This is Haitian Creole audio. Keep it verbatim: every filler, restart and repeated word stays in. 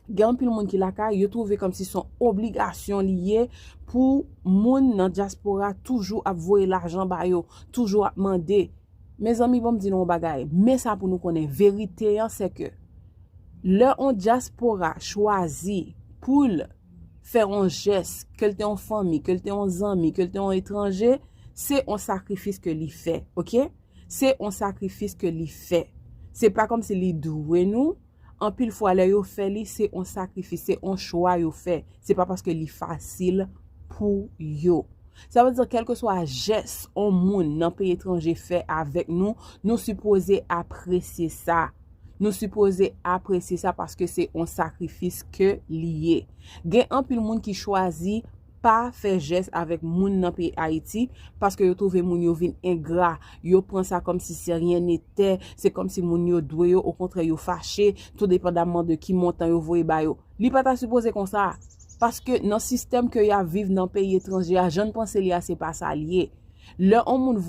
Gen anpil moun ki lakay, yo twouve kòmsi se yon obligasyon li ye pou moun nan dyaspora toujou ap voye lajan ba yo, toujou ap mande. Mezanmi, ban m di nou yon bagay. Men sa pou nou konnen, verite an, se ke lè yon dyaspora chwazi pou l fè yon jès, ke l te yon fanmi, ke l te yon zanmi, ke l te yon etranje, se yon sakrifis ke li fè, oke? Se yon sakrifis ke li fè. Se pa kòmsi li dwe nou. Anpil fwa, lè yo fè li, se yon sakrifis, se yon chwa yo fè. Se pa paske li fasil pou yo. Sa vle di, kèlkeswa jès yon moun nan peyi etranje fè avèk nou, nou sipoze apresye sa. Nou sipoze apresye sa paske se yon sakrifis ke li ye. Gen anpil moun ki chwazi pa fè jès avèk moun nan peyi Ayiti, paske yo twouve moun yo vin engra, yo pran sa kòmsi se ryen netè, se kòmsi moun yo dwe yo, okontrè yo fache, tou depandamman de ki montan yo voye ba yo. Li pa ta sipoze konsa, paske nan sistèm ke y ap viv nan peyi etranje a, jan n panse li a, se pa sa l ye. Lè yon moun